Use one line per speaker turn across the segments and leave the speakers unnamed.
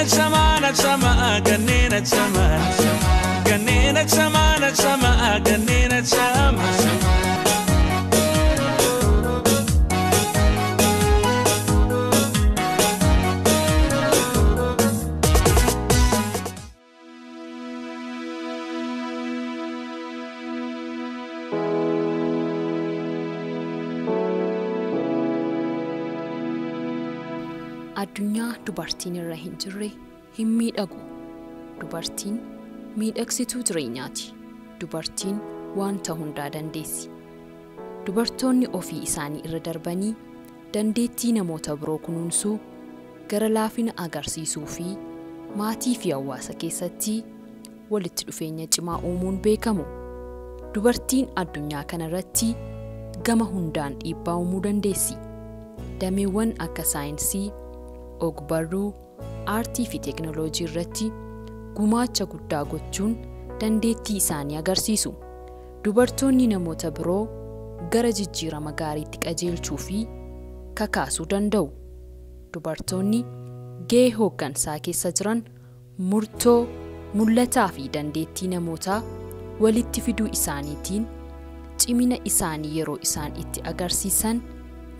Sama sama ganena sama ganena sama sama ganena sama.
Addunyaa dubartiin irra hin jirre hin miidhagu. Dubartiin miidhagsituu jireenyaati. Dubartiin wanta hundaa dandeessi. Dubartoonni ofii isaanii irra darbanii dandeettii namoota biroo kunuunsuu, gara laafina agarsiisuu fi maatii fi hawaasa keessatti walitti dhufeenya cimaa uumuun beekamu. Dubartiin addunyaa kanarratti gama hundaan dhiibbaa uumuu dandeessi. Dameewwan akka saayinsii, ogbarruu, aartii fi teekinooloojii irratti gumaacha guddaa gochuun dandeettii isaanii agarsiisu. Dubartoonni namoota biroo gara jijjiirama gaariitti qajeelchuu fi kakaasuu danda'u. Dubartoonni gahee hooggansaa keessa jiran murtoo, mul'ataa fi dandeettii namootaa walitti fiduu isaaniitiin cimina isaanii yeroo isaan itti agarsiisan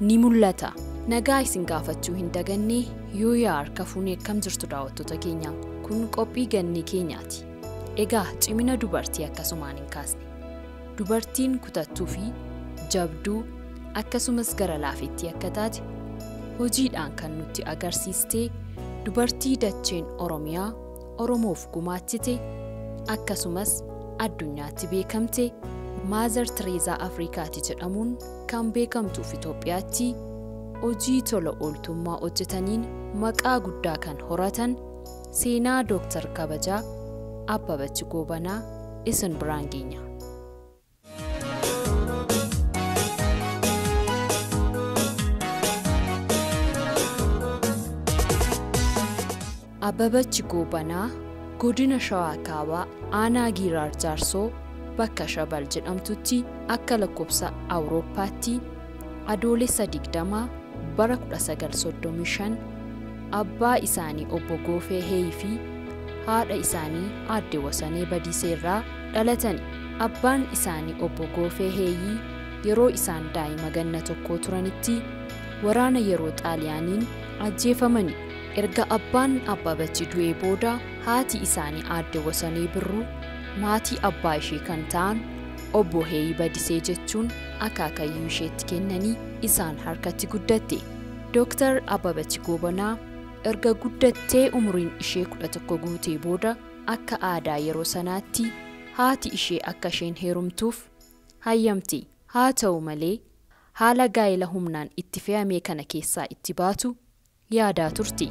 ni mul'ata. Nagaa isin gaafachuu hin daganne yoo yaa harka fuunee akkam jirtu daawwattoota keenya, kun qophii gannee keenyaati. Egaa cimina dubartii akkasumaan hin kaasne. Dubartiin kutattuu fi jabduu akkasumas gara laafetti akka taate hojiidhaan kan nutti agarsiiste dubartii dacheen Oromiyaa Oromoof gumaachite akkasumas addunyaatti beekamte Maazar Tireezaa Afrikaati jedhamuun kan beekamtuuf Itoophiyaatti hojii tola ooltummaa hojjetaniin maqaa guddaa kan horatan seenaa Dooktar Kabajaa Abbabach Goobanaa isin biraan geenya. Abbabach Goobanaa godina Shawaa Kaabaa aanaa Giiraar Jaarsoo bakka Shabal jedhamtutti akka lakkoofsa Awurooppaatti Adoolessa 20 bara 1935 abbaa isaanii obbo Goofee Heeyii fi haadha isaanii aadde Wasanee Badiisee irraa dhalatan. Abbaan isaanii obbo Goofee Heeyii yeroo isaan daa'ima ganna tokko turanitti waraana yeroo Xaaliyaaniin ajjeefamani. Erga abbaan Abbabach du'ee booda haati isaanii aadde Wasanee Birruu maatii abbaa ishee kan ta'an obbo Heeyii Badisee jechuun akaakayyuu isheetti kennanii isaan harkatti guddatte. Dooktar Abbabach Goobanaa erga guddattee umuriin ishee 11 guutee booda akka aadaa yeroo sanaatti haati ishee akka isheen heerumtuuf hayyamti. Haa ta'u malee haala gaa'ela humnaan itti fe'ame kana keessaa itti baatu yaadaa turti.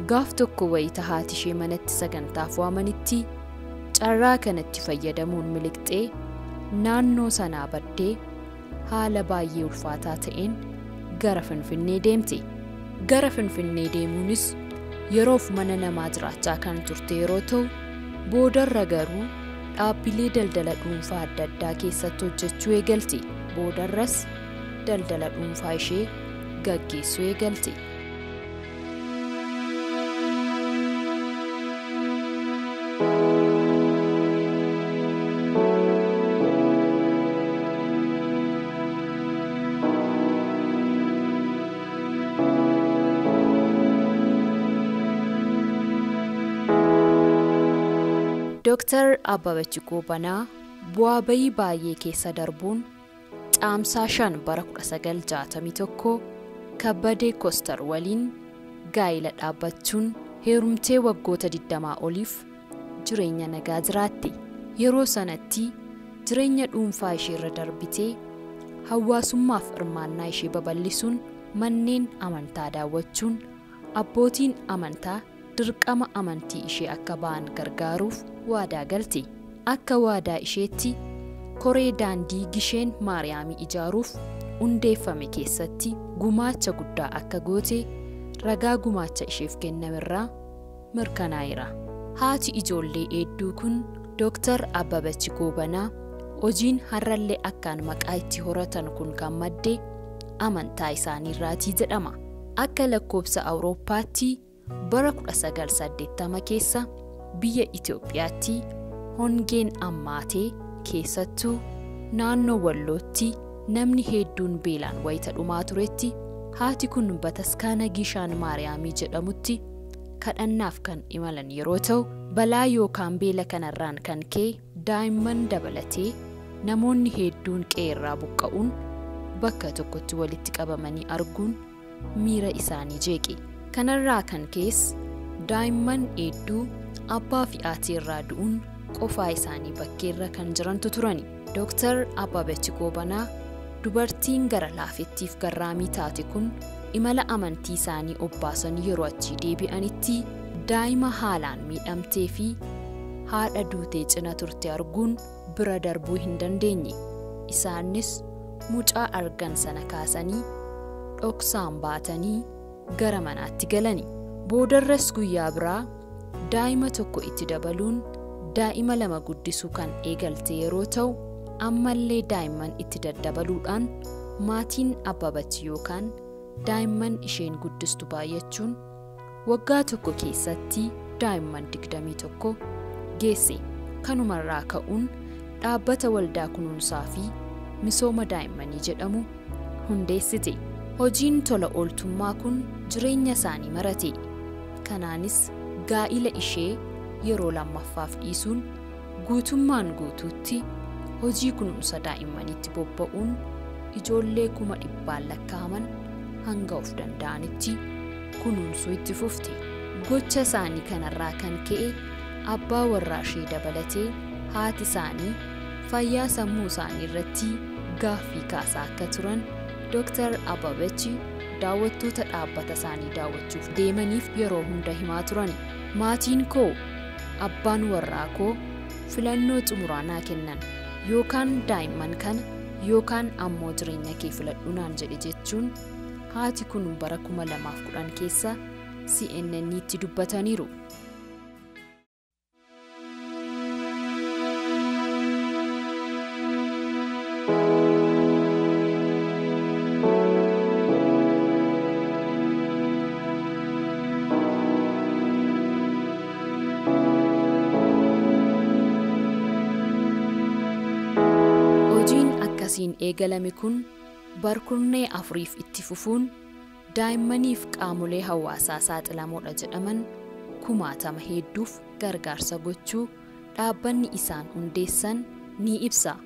Gaaf tokko wayita haati ishee manatti sagantaaf waamanitti carraa kanatti fayyadamuun miliqxee naannoo sanaa baddee haala baay'ee ulfaataa ta'een gara Finfinnee deemte. Gara Finfinnee deemuunis yeroof mana namaa jiraachaa kan turte yeroo ta'u, boodarra garuu dhaabbilee daldala dhuunfaa adda addaa keessatti hojjechuu eegalte. Boodarras daldala dhuunfaa ishee gaggeessuu eegalte. Dooktar Abbabach Goobanaa bu'aa bayii baay'ee keessa darbuun Caamsaa 5 bara 1961 Kabbadee Koostar waliin gaa'ela dhaabbachuun heerumtee waggoota 20 oliif jireenya nagaa jiraatte. Yeroo sanatti jireenya dhuunfaa ishee irra darbitee hawaasummaaf hirmaannaa ishee babal'isuun manneen amantaa daawwachuun abbootiin amantaa dirqama amantii ishee akka ba'an gargaaruuf waadaa galte. Akka waadaa isheetti koree daandii Gisheen Maariyaamii ijaaruuf hundeeffame keessatti gumaacha guddaa akka goote ragaa gumaacha isheef kennamerraa mirkanaa'eera. Haati ijoollee hedduu kun Dooktar Abbabach Goobanaa hojiin har'allee akkaan maqaa itti horatan kun kan madde amantaa isaaniirraatii jedhama. Akka lakkoofsa Awurooppaatti Bara 1980 keessa biyya Itoophiyaatti hongeen ammaatee keessattuu naannoo Wallootti namni hedduun beelaan wayita dhumaa turetti haati kun bataskaana Gishaan Maariyaamii jedhamutti kadhannaaf kan imalan yeroo ta'u balaa yookaan beela kanarraan kan ka'e daa'imman dabalatee namoonni hedduun qe'eerraa buqqa'uun bakka tokkotti walitti qabamanii arguun miira isaanii jeeqe. Kanarraa kan ka'es daa'imman hedduu abbaa fi haati irraa du'uun qofaa isaanii bakkeerra kan jirantu turani. Dooktar Ababachi Goobanaa dubartiin gara laafettiif garraamii taate kun imala amantii isaanii obbaasanii yeroo achii deebi'anitti daa'ima haalaan miidhamtee fi haadha duutee cina turte arguun bira darbuu hin dandeenye. Isaanis mucaa argan sana kaasanii dhoksaan baatanii gara manaatti galani. Boodarras guyyaa biraa daa'ima tokko itti dabaluun daa'ima lama guddisuu kan eegalte yeroo ta'u ammallee daa'imman itti daddabaluudhaan maatiin Ababachi yookaan daa'imman isheen guddistu baay'achuun waggaa tokko keessatti daa'imman 21 geesse. Kanumarraa ka'uun dhaabbata waldaa kunuunsaa fi misooma daa'immanii jedhamu hundeessite. Hojiin tola ooltummaa kun jireenya isaanii marate. Kanaanis gaa'ila ishee yeroo lammaffaaf dhiisuun guutummaan guutuutti hojii kunuunsa daa'immaniitti bobba'uun ijoollee 100,000 lakkaa'aman hanga of danda'anitti kunuunsuu itti fufte. Gocha isaanii kanarraa kan ka'e abbaa warraa ishee dabalatee haati isaanii fayyaa sammuu isaanii irratti gaaffii kaasaa akka turan Dooktar Ababachi daawwattoota dhaabbata isaanii daawwachuuf deemaniif yeroo hunda himaa turan. Maatiin koo abbaan warraa koo filannoo xumuraa naa kennan yookaan daa'imman kana yookaan ammoo jireenya kee filadhu naan jedhe jechuun haati kun bara 2010 keessa CNN'tti dubbataniiru. Hojiin akkasiin eegalame kun barkurnee afuriif itti fufuun daa'immaniif qaamolee hawaasaa saaxilamoodha jedhaman kumaatama hedduuf gargaarsa gochuu dhaabbanni isaan hundeessan ni ibsa.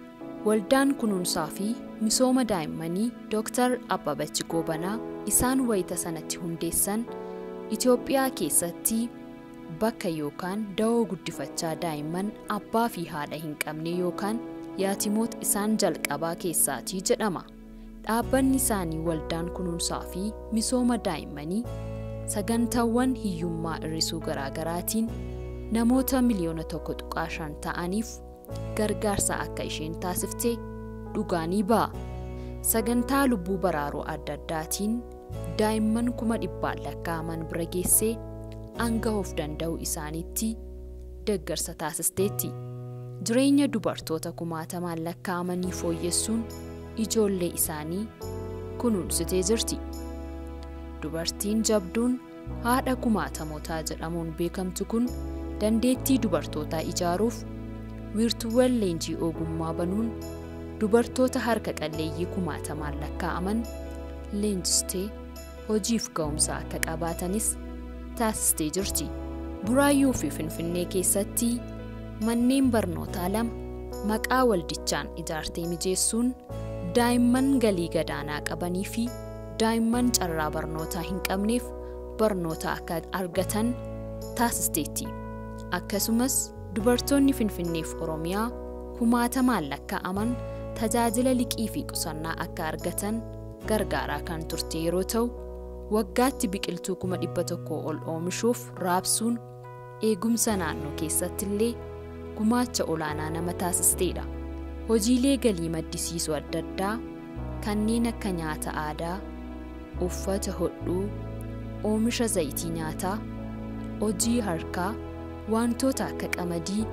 Waldaan kunuunsaa fi misooma daa'immanii Dooktar Ababachi Goobanaa isaan wayita sanatti hundeessan Itoophiyaa keessatti bakka yookaan dawoo guddifachaa daa'imman abbaa fi haadha hin qabne yookaan yaatimoota isaan jalqabaa keessaatii jedhama. Dhaabbanni isaanii waldaan kunuunsaa fi misooma daa'immanii sagantaawwan hiyyummaa hir'isuu garaagaraatiin namoota miliyoona 1.5 ta'aniif gargaarsa akka isheen taasifte dhugaa ni ba'a. Sagantaa lubbuu baraaruu adda addaatiin daa'imman 100,000 lakkaa'aman bira geessee hanga of danda'uu isaaniitti deeggarsa taasisteetti. Jireenya dubartoota kumaatamaan lakkaa'amanii fooyyessuun ijoollee isaanii kunuunsitee jirti. Dubartiin jabduun haadha kumaatamootaa jedhamuun beekamtu kun dandeettii dubartootaa ijaaruuf wiirtuuwwan leenjii ogummaa banuun dubartoota harka qalleeyyii kumaatamaan lakkaa'aman leenjistee hojiif ga'umsa akka qabaatanis taasistee jirti. Buraayyuu fi Finfinnee keessatti manneen barnootaa lama maqaa waldichaan ijaartee mijeessuun daa'imman galii gadaanaa qabanii fi daa'imman carraa barnootaa hin qabneef barnoota akka argatan taasisteetti. Akkasumas dubartoonni Finfinneef Oromiyaa kumaatamaan lakkaa'aman tajaajila liqii fi qusannaa akka argatan gargaaraa kan turte yeroo ta'u waggaatti biqiltuu 100,000 ol oomishuuf raabsuun eegumsa naannoo keessatti illee gumaacha olaanaa nama taasisteedha. Hojiilee galii maddisiisuu adda addaa kanneen akka nyaata aadaa, uffata hodhuu, oomisha zayitii nyaataa, hojii harkaa, wantoota akka qamadii,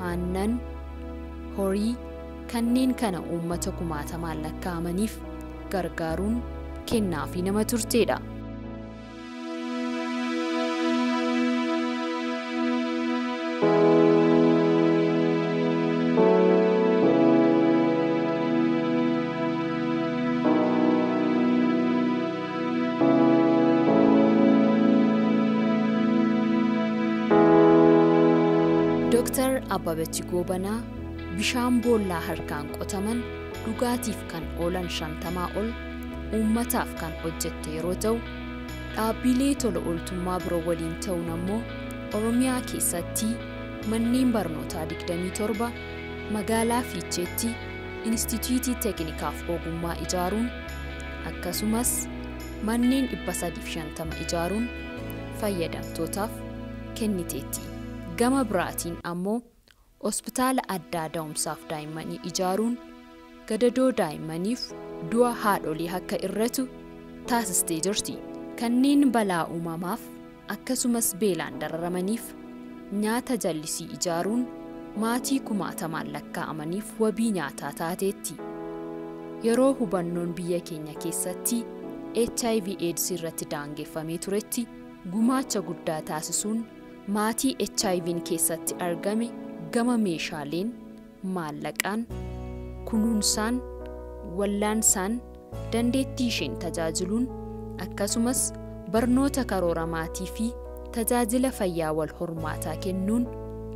aannan, horii kanneen kana uummata kumaatamaan lakkaa'amaniif gargaaruun kennaafii nama turteedha. Dooktar Ababachi Goobanaa bishaan boollaa harkaan qotaman dhugaatiif kan oolan 50 ol uummataaf kan hojjette yeroo ta'u, dhaabbilee tola ooltummaa biroo waliin ta'uun ammoo Oromiyaa keessatti manneen barnootaa 27 magaalaa Fiicheetti Inistituutii Teeknikaaf Ogummaa ijaaruun akkasumas manneen 350 ijaaruun fayyadamtootaaf kenniteetti. Gama biraatiin ammoo hospitaala addaa da'umsaaf daa'immanii ijaaruun gadadoo daa'immaniif du'a haadholii akka irratu taasistee jirti. Kanneen balaa uumamaaf akkasumas beelaan dararamaniif nyaata jallisii ijaaruun maatii kumaatamaan lakkaa'amaniif wabii nyaataa taateetti. Yeroo hubannoon biyya keenya keessatti HIV AIDS irratti daangeffamee turetti gumaacha guddaa taasisuun maatii HIV'n keessatti argame gama meeshaaleen, maallaqaan, kunuunsaan, wallaansaan, dandeettii isheen tajaajiluun akkasumas barnoota karoora maatii fi tajaajila fayyaa wal hormaataa kennuun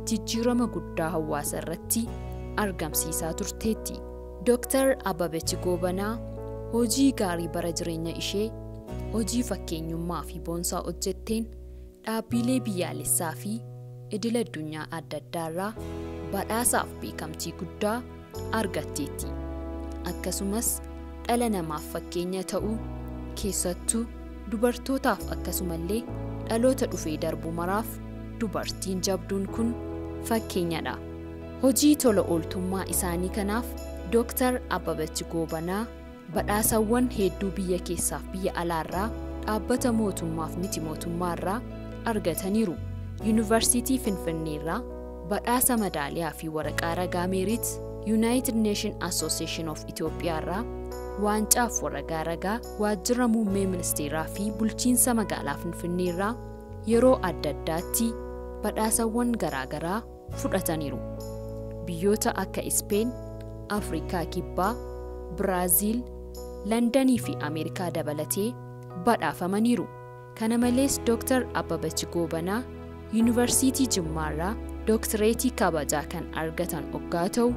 jijjiirama guddaa hawaasa irratti argamsiisaa turteetti. Dooktar Ababachi Goobanaa hojii gaarii bara jireenya ishee hojii fakkeenyummaa fi boonsaa hojjetteen dhaabbilee biyyaalessaa fi idil addunyaa adda addaarraa badhaasaaf beekamtii guddaa argatteetti. Akkasumas dhala namaaf fakkeenya ta'uu keessattuu dubartootaaf akkasumallee dhaloota dhufee darbu maraaf dubartiin jabduun kun fakkeenyadha. Hojii tola ooltummaa isaanii kanaaf Dooktar Ababachi Goobanaa badhaasawwan hedduu biyya keessaaf biyya alaarraa dhaabbata mootummaaf miti mootummaarraa argataniiru. Yuunivarsiitii Finfinneerraa badhaasa madaaliyaa fi waraqaa ragaa meerit, United Nation Association of Itoophiyaarraa waancaaf waraqaa ragaa waajjira muummee ministeeraa fi bulchiinsa magaalaa Finfinneerraa yeroo adda addaatti badhaasawwan garaagaraa fudhataniiru. Biyyoota akka Ispeen, Afrikaa Kibbaa, Biraaziil, Londanii fi Ameerikaa dabalatee badhaafamaniiru. Kana malees Dooktar Ababachi Goobanaa Yuunivarsiitii Jimmaarraa dooktireetii kabajaa kan argatan oggaa ta'u,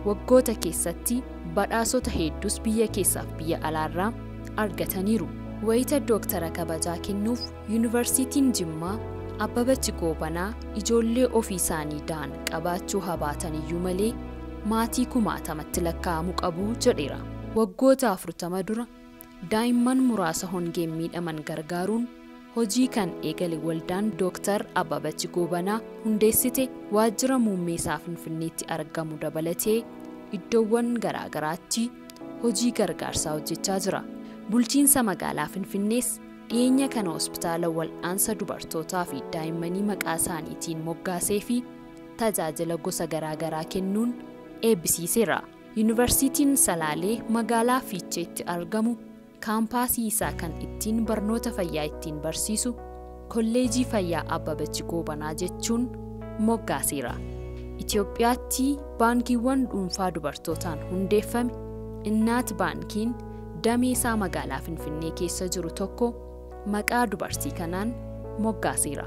waggoota keessatti badhaasota hedduus biyya keessaaf biyya alaarraa argataniiru. Wayita dooktara kabajaa kennuuf Yuunivarsiitiin Jimmaa Ababachi Goobanaa ijoollee ofii isaanii da'an qabaachuu habaatan iyyuu malee maatii kumaatamatti lakkaa'amu qabu jedheera. Waggoota 40 dura daa'imman muraasa hongeen miidhaman gargaaruun hojii kan eegale waldaan Dooktar Ababachi Goobanaa hundeessite waajjira muummee isaa Finfinneetti argamu dabalatee iddoowwan garaagaraatti hojii gargaarsaa hojjechaa jira. Bulchiinsa magaalaa Finfinnees dhiyeenya kana hospitaala wal'aansa dubartootaa fi daa'immanii maqaa isaaniitiin moggaasee fi tajaajila gosa garaagaraa kennuun eebbisiiseera. Yuunivarsiitiin Salaalee magaalaa Fiicheetti argamu kaampaasii isaa kan ittiin barnoota fayyaa ittiin barsiisu Kolleejii Fayyaa Ababachi Goobanaa jechuun moggaaseera. Itoophiyaatti baankiiwwan dhuunfaa dubartootaan hundeeffame Innaat Baankiin damee isaa magaalaa Finfinnee keessa jiru tokko maqaa dubartii kanaan moggaaseera.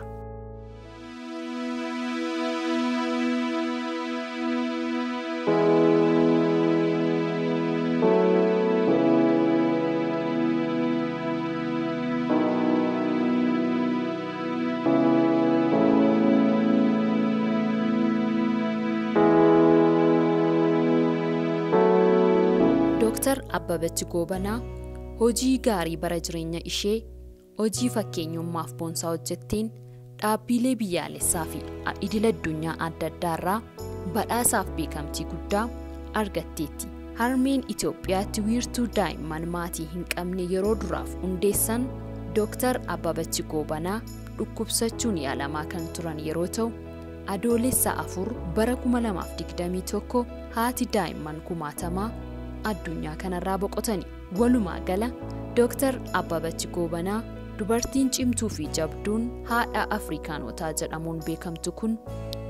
Dooktar Ababachi Goobanaa hojii gaarii bara jireenya ishee hojii fakkeenyummaaf boonsaa hojjetteen dhaabbilee biyyaalessaa fi idil addunyaa adda addaarraa badhaasaaf beekamtii guddaa argatteetti. Harmeen Itoophiyaatti wiirtuu daa'imman maatii hin qabne yeroo duraaf hundeessan Dooktar Ababachi Goobanaa dhukkubsachuun yaalamaa kan turan yeroo ta'u, Adoolessa 4 bara 2021 haati daa'imman kumaatamaa addunyaa kanarraa boqotani. Walumaa gala Dooktar Ababachi Goobanaa dubartiin cimtuu fi jabduun haadha Afrikaanotaa jedhamuun beekamtu kun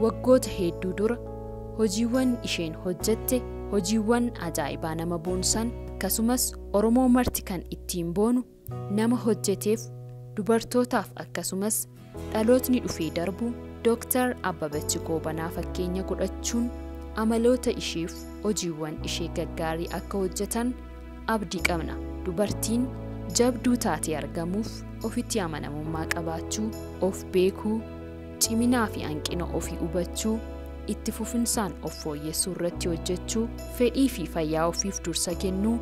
waggoota hedduu dura hojiiwwan isheen hojjette hojiiwwan ajaa'ibaa nama boonsan akkasumas Oromoo marti kan ittiin boonu nama hojjeteef dubartootaaf akkasumas dhalootni dhufee darbu Dooktar Abbabachi Goobanaa fakkeenya godhachuun amaloota isheef hojiiwwan ishee gaggaarii akka hojjetan abdii qabna. Dubartiin jabduu taatee argamuuf ofitti amanamummaa qabaachuu, of beekuu, ciminaa fi hanqina ofii hubachuu, itti fufinsaan of fooyyessuu irratti hojjechuu, fedhii fi fayyaa ofiif dursa kennuu,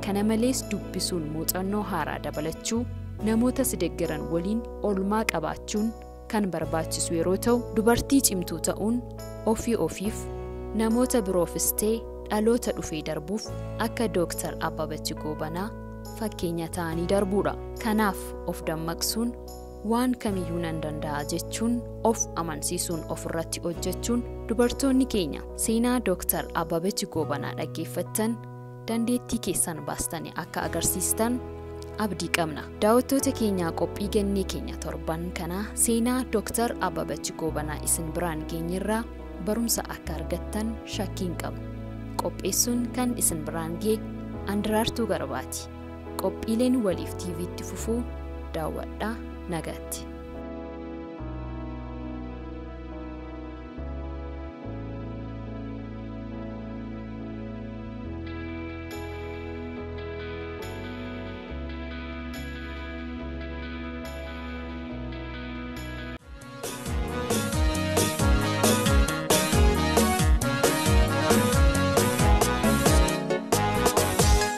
kana malees dubbisuun muuxannoo haaraa dabalachuu, namoota si deeggaran waliin oolmaa qabaachuun kan barbaachisu yeroo ta'u, dubartii cimtuu ta'uun ofii ofiif namoota biroofis ta'e dhaloota dhufee darbuuf akka Dooktar Abbabachi Goobanaa fakkeenya ta'anii darbuudha. Kanaaf of dammaqsuun waan kamiyyuu nan danda'a jechuun of amansiisuun ofirratti hojjechuun dubartoonni keenya seenaa Dooktar Abbabachi Goobanaa dhaggeeffattan dandeettii keessan baastanii akka agarsiistan abdii qabna. Daawwattoota keenyaa qophii gannee keenya torban kanaa seenaa Dooktar Abbabachi Goobanaa isin biraan geenyerraa barumsa akka argattan shakkii hin qabu. Qopheessuun kan isin biraan ga'e Andiraartuu Garbaati. Qophiileen waliif TV'tti fufuu daawwadhaa nagaatti.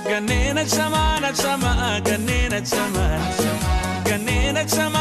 Ganena chamana chama, ganena chamana, ganena chamana.